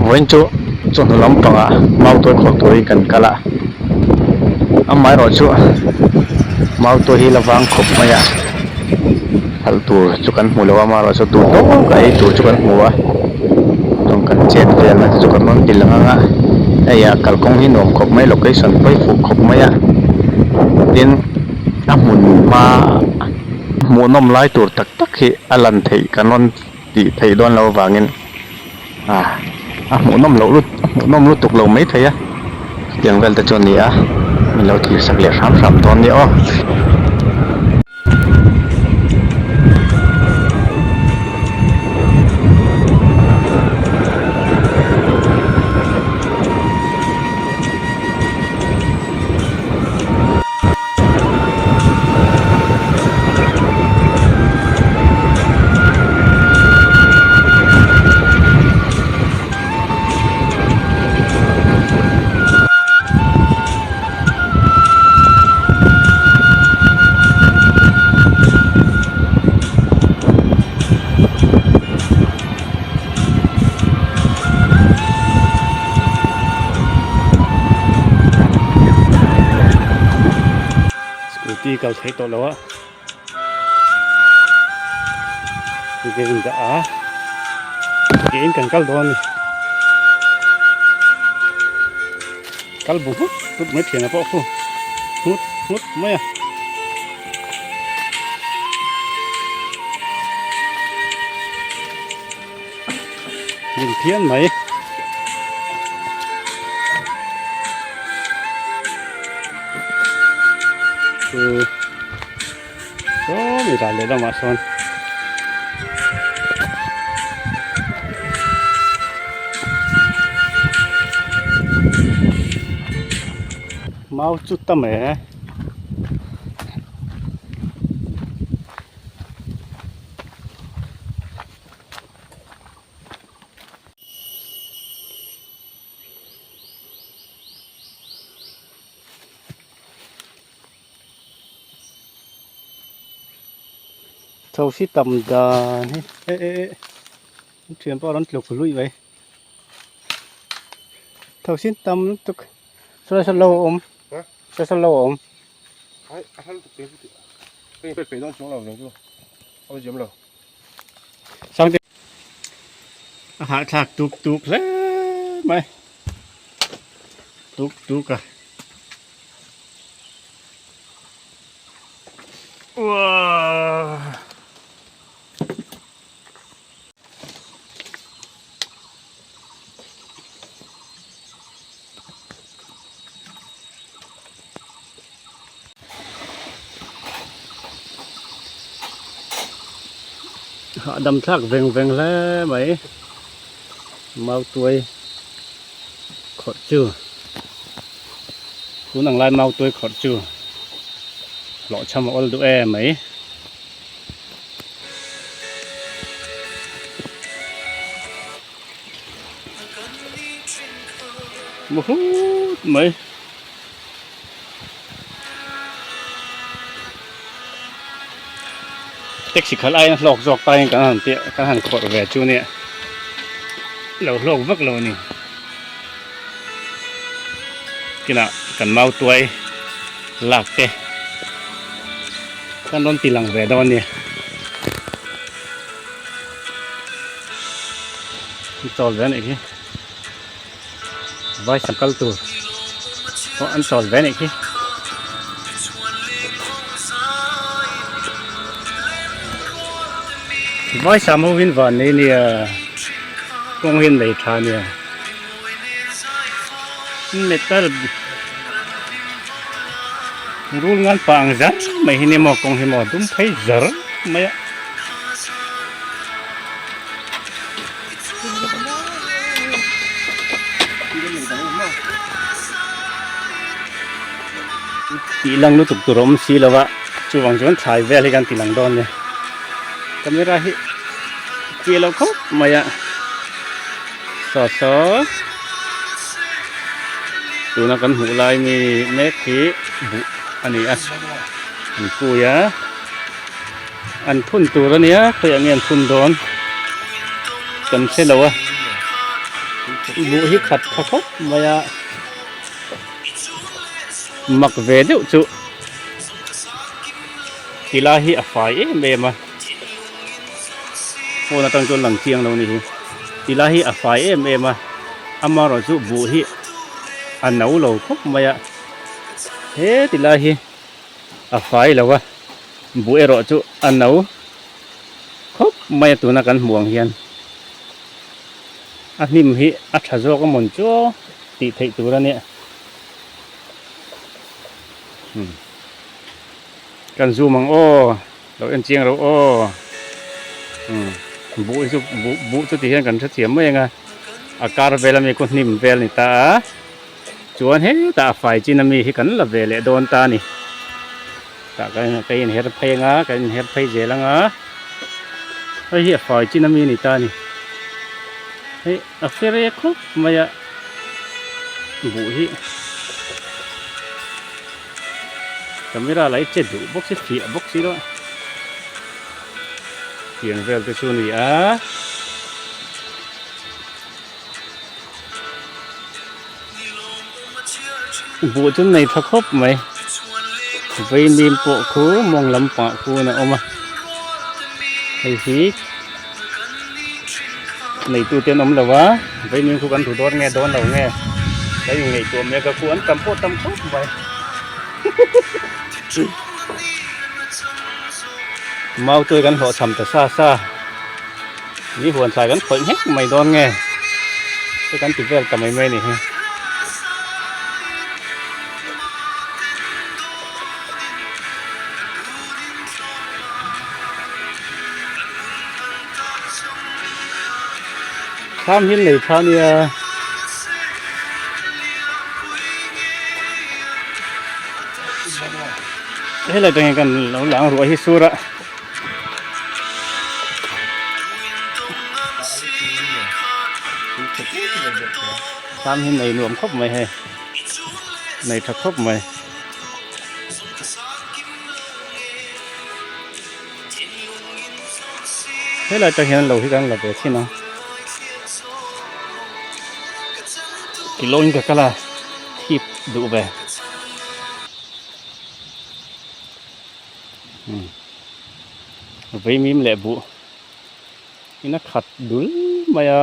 Vawiin chu chawhnu lampangah mautuai khawrh turin kan kal a, amaherawh chu mautuai hi la vang khawp mai a, hralh tur chu kan hmu lo a, amaherawh chu duh tawk a ei tur chu kan hmu a, chuan kan chet velna te chu kan rawn ti lang ang a, hei a kalkawng hi nuam khawp mai location pawh hi fuh khawp mai a, tin a hmun hma hmuhnawm lai tur tak tak hi a lan theih kan rawn tih theih dawn loh avangin ah a hmuhnawm loh lut a hmuhnawm lutuk lo maithei a chutiang vel te chu a ni a min lo thlir sak leh hram hram dawn nia aw. Scooty kal theih tawh lo a ke in dah a ke in kan kal dawn a ni kal bu nghut nghut mai thian a pawh khu nghut nghut mai a. Hlim phian mai. Chu sawmi ral leh lamah sawn mau chu tam e. Thosi tam dan hi e e e an thian pawh a rawn tluk luih mai thosi tam lutuk saw saw lo a awm saw saw lo a awm. Sangte a hahthlak tuk tuk hle mai tuk tuk a uaa. Hahdam thlak veng veng hle mai mautuai khawrh chu tun ang lai mautuai khawrh chu hlawhchham a awl duh em mai. Hut mai. Taxi khalh aiin a hlawk zawk taiin kan han tih kan han khawrh ve chu nia lo hlawk vak lo a ni kinah kan mau tuai lak te kan rawn ti lang ve dawn a ni an chawl ve a nih khi. Vai sam kal tur pawh an chawl ve a nih khi. Vai sam ho hin van nei nia kawng hi an nei tha nia metal rul ngan pah ang zar mai hi ni maw kawng hi maw dum phei zar mai a. Tih lang lutuk tur a awm si lo a chuvang chuan thlai vel hi kan ti lang dawn a ni camera hi chiah loh khawp mai a saw saw tuna kan hmuh lai mi mek hi buh a ni a an kui a. An phun tur a nia khawiah nge an phun dawn kan hre lo a. Buh hi khat tha khawp mai a, mak ve deuh chu ti lai hi a fai em em a, phone atang chuan lang chiang lo a ni hi, ti lai hi a fai em em a, amaherawhchu buh hi a no lo khawp mai a, he ti lai hi a fai lo a, buh erawh chu a no khawp mai a tuna kan hmuh ang hian. A hnim hi a tha zawk a mawn chu tih theih tur a nia. Hmm. Kan zoom ang aw. Lo en chiang ro aw. Hmm. Buh hi chu buh buh chu ti hian kan hrethiam mai anga. A kar vel ami khu hnim vel ni ta a. Chuan hetah a fai chin ami hi kan la ve leh dawn ta a ni. Tah kan ka inher phei anga kan inher phei zel anga hei hi a fai chin ami a ni ta a ni hei a fere khawp mai a buh hi camera lah hi che duh bawk si fiah bawk si lo a tiang vel te chu a ni a. Buh chu nei tha khawp mai vaimim pawh khu mawng lampangah khuan a awm a hei hi neitute an awm lo a vaimim khu kan duh dawn nge dawn lo nge ka inngaihtuah mek a khu an tam pawh tam khawp mai mau chu kan hlawh cham ta sa sa. Ni huan thlai kan khawih nghek mai dawn nge te kan ti vel ta mai mai ni hi. Thlam hi nei tha nia. Helai tangin kan lo lang ruah hi sur a. Thlam hi nei nuam khawp mai hei nei tha khawp mai. Helai tang hian lo hi kan la ve thin a kilo in ka kal a thip duh ve. Vaimim leh buh in a khat dul mai a.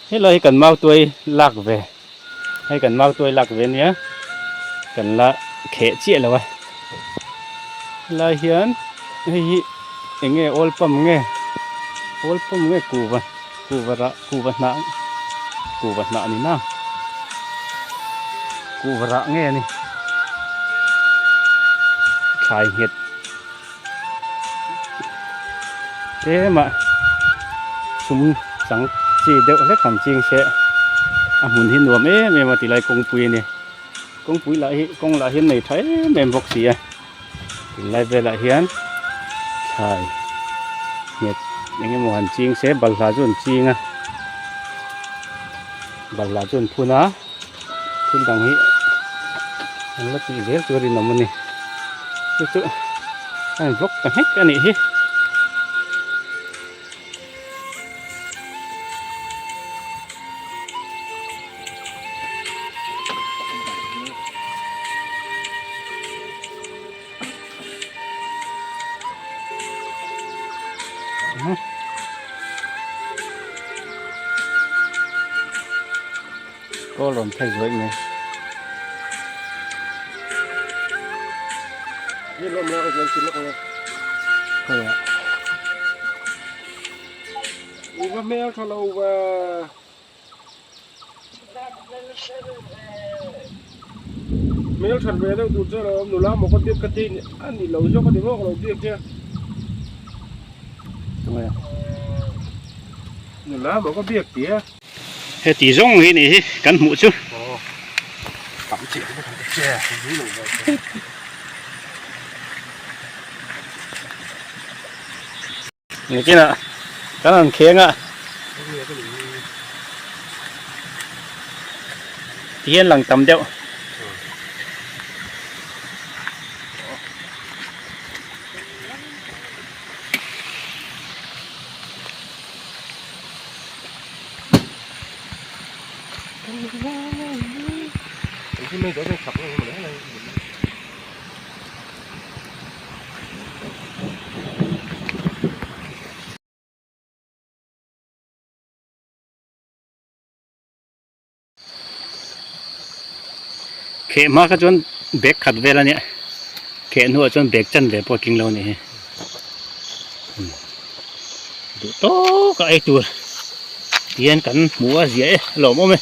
Helai hi kan mautuai lak ve hei kan mautuai lak ve ania kan la kheh chiah lo a helai hian hei hi eng nge oil pump nge oil pump nge kuva kuva rah kuva hnah kuva hnah a ni na kuva rah nge a ni thlai nghet Tlema sum chang chi deuh hlek han ching se a hmun hi nuam em em a ti lai kawngpui a ni kawngpui lah hi kawng lah hian nei tha em em bawk si a tunlai velah hian thlai nghet eng emaw han ching se balhla chu an ching a balhla chu an phun a thil dang hi an la tih zel chu a rinawm a ni chu chu a in vlog ta nghek a nih hi. Kawl rawn phei zuaih mai. Khawiah. I va hmel tha lo ve. Hmel that ve deuh tur che a lo awm nula maw ka biak ka ti a ni lo zawk a ni maw ka lo biak che. Nula maw ka biak ti a. Heti zawng hi nih hi kan hmuh chu. Tam chiah bawk ang che zui lo ve. Nikinah kan han kheng a ti hian lang tam deuh. Kheh hma kha chuan bag khat vel a nia kheh hnuah chuan bag chan ve pawh a tling lo a nih hi duh tawk a ei tur tihian kan hmu a zia e a lawmawm e.